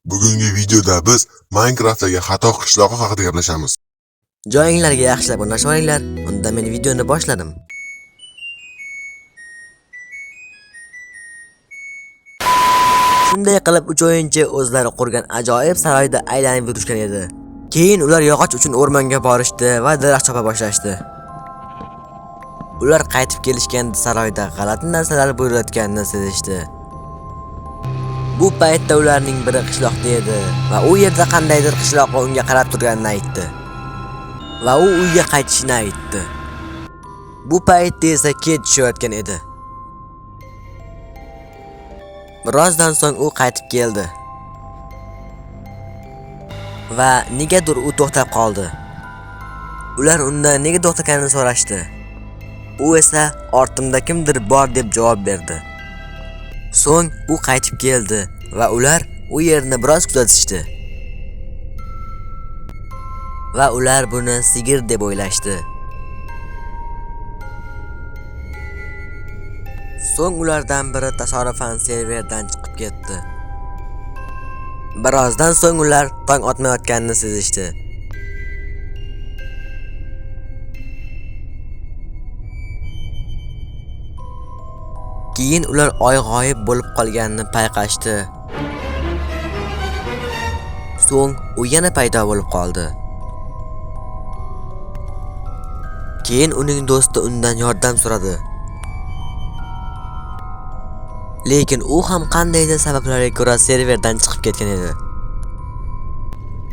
Bugungi videoda biz Minecraftdagi xato qishlog'i haqida gaplashamiz. Joyinglarga yaxshilab o'rnashib olinglar. Unda men videoni boshladim. Shunday qilib uch o'yinchi o'zlari qurgan ajoyib saroyda aylanib yurishgan edi. Keyin ular yog'och uchun o'rmonga borishdi va daraxt chopa boshlashdi. Ular qaytib kelishganda saroyda g'alati narsalar bo'layotganini sezishdi. Bu paytda ularning biri qishloqda edi va u yerda qandaydir qishloqi unga qarab turganini aytdi. Va u uyga qaytishini aytdi. Bu paytda esa kech tushayotgan edi. Birozdan so'ng u qaytib keldi. Va negadir u to'xtab qoldi. Ular undan nega to'xtaganini so'rashdi. U esa ortimda kimdir bor deb javob berdi. So'ng u qaytib keldi va ular u yerni biroz kuzatishdi. Va ular buni sigir deb o'ylashdi. So'ng ulardan biri tasodifan serverdan chiqib ketdi. Birozdan so'ng ular tong otmayotganini sezishdi. Keyin ular oy g'oyib bo'lib qolganini payqashdi. So'ng u yana paydo bo'lib qoldi. Keyin uning do'sti undan yordam so'radi. Lekin u ham qandaydir sabablarga ko'ra serverdan chiqib ketgan edi.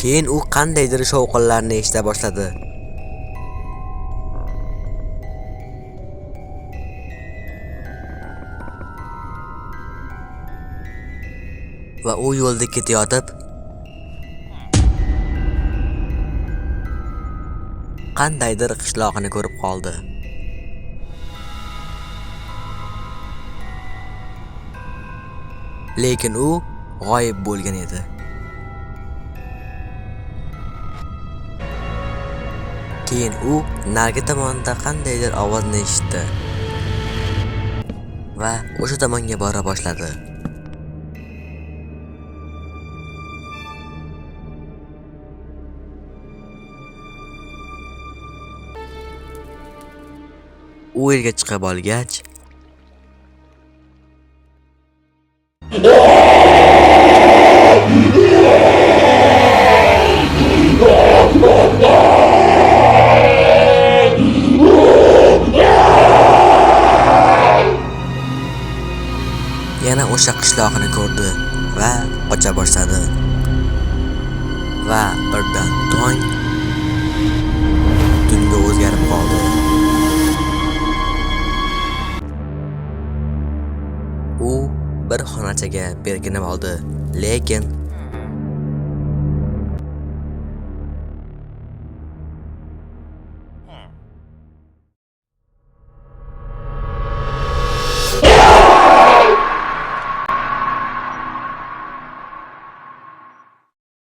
Keyin u qandaydir shovqinlarni eshita boshladi. Va u yo'lda ketayotib qandaydir qishloqni ko'rib qoldi. Lekin u g'oyib bo'lgan edi. Keyin u narigi tomonda qandaydir ovozni eshitdi va o'sha tomonga bora boshladi. U yerga chiqib olgach, yana o'sha qishloqni ko'rdi va qocha boshladi. Va birdan tong tunga o'zgarib qoldi. U bir xonachaga berkinib oldi, lekin